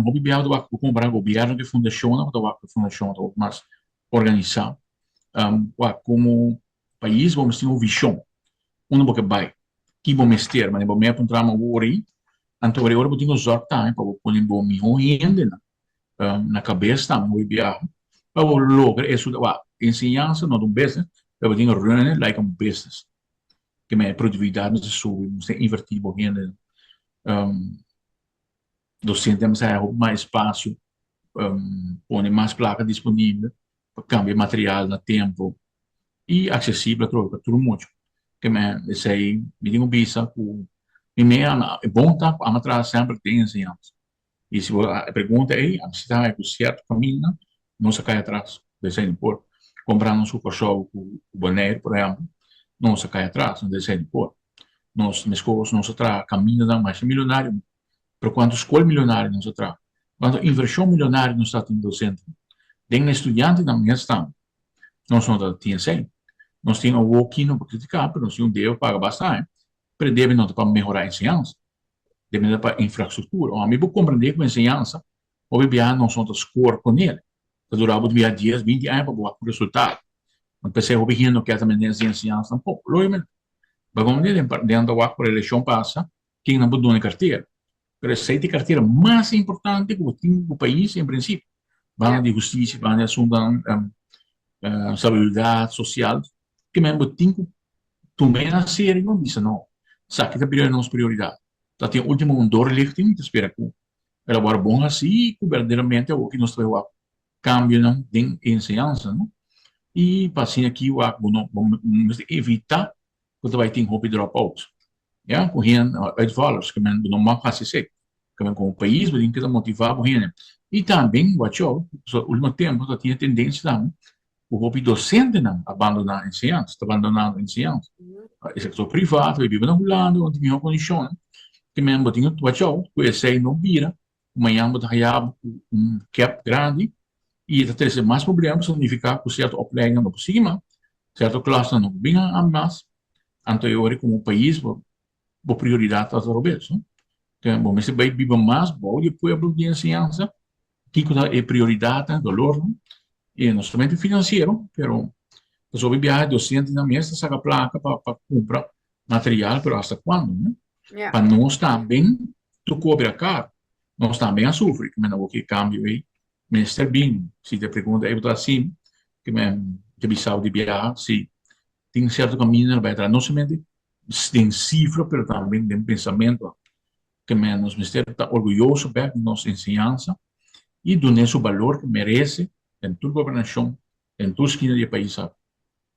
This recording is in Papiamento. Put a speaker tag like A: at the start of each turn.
A: Hopi biaha bo ta wak ku kompará gobièrnu ku e fundashonnan, bo ta wak ku e fundashon ta hopi mas organisá. Wak komo pais bo mester tin un vishon unda bo ke bai, ki bo mester. Manera bo mei a puntra mi awor ei, anto ora bo tin ku zòrg tambe pa bo pone bo mihó hendenan na kabes tambe hopi biaha pa bo logra esun. Wak, enseñansa no ta un business, pero bo tin ku run it like un business. Ke men e produktividat mester subi, bo mester invertí bo hendenan. Docente mester haya hopi mas espacio, pone mas placa disponibel pa cambia material na tempo y accesibel atrobe pa tur mucha. Ke men esey mi tin cu bisa cu mi mey ama e bon ta cu ama traha semper den enseñansa. Y si bo a pregunta ey, ami si ta haya cu cierto caminda nos a cay atras. Esey no por. Compara nos cu Corsou cu Bonaire por ehempel, nos a cay atras, esey no por. Nos meskos nos a traha kamindanan masha milionario, pero kuantu skol milionario nos a traha? Kuantu invershon milionario nos ta tin dosentenan? Den estudiantenan mes tambe nos no ta tin esei. Nos tin awoki, no por kritiká, pero nos tin un debe paga basta aña, pero e debe no ta pa mehorá enseñansa, debe ta pa infrastruktura. Ami por komprendé ku enseñansa hopi biaha nos no ta skor kuné. Ta dura bo biaha dies, binti aña pa bo wak un resultado. P'esei hopi hende no kier ta mende den enseñansa tampoco. Lógicamente, Bagon di den den ta wak por eleccion pasa ken nan por duna e cartera. Pero esey ta e cartera mas importante cu bo tin bo pais en principio. Banda di husticia, banda di asuntonan stabilidad social, ke men bo tin cu tuma e na serio y bisa no, esaki ta bira nos prioridad. Ta tin ultimo un doorlichting, ta spera cu el a worde bon haci y cu berdaderamente awor ki nos ta bay wak cambionan den e enseñansa no y pa asina aki wak bo no bo mester evita cu ta bay tin hopi drop outs ya cu hende uitvallers cu men bo no mag haci esey cu men como pais bo tin keda motiva bo hende y tambe watch out pasobra ultimo tempo ta tin e tendencia tambe cu hopi docentenan a bandona enseñansa ta bandonando enseñansa e sector priva ta bay biba na Hulanda unda tin miho condicionnan cu men bo tin watch out cu esey no bira Mañan bo ta haya bo ku un gap grandi i e ta trese mas problema pasobra nifiká ku sierto opleidingnan no por sigui mas, sierto klasnan no por bin mas, anto e ora komo pais bo bo prioridat ta robes. Bo mester bai biba mas bou di e pueblo di enseñansa, kiko ta e prioridatnan, dolornan, i no solamente finansiero, pero pasobra biaha dosentenan mes ta saka plaka pa kumpra material, pero hasta cuando, no? Pa nos tamben tur cobra caro. Nos tamben a sufri, ke men awor ke cambio ei mester bin. Si te pregunta ei bo ta haci, ke men te bisao di biaha, si tin cierto caminda na bai atras, no solamente den cifra, pero tamben den pensamento. Ke men nos mester ta orguyoso bek di nos enseñansa y dun'e su balor ke merece den tur gobernacion, den tur skina di e pais aki.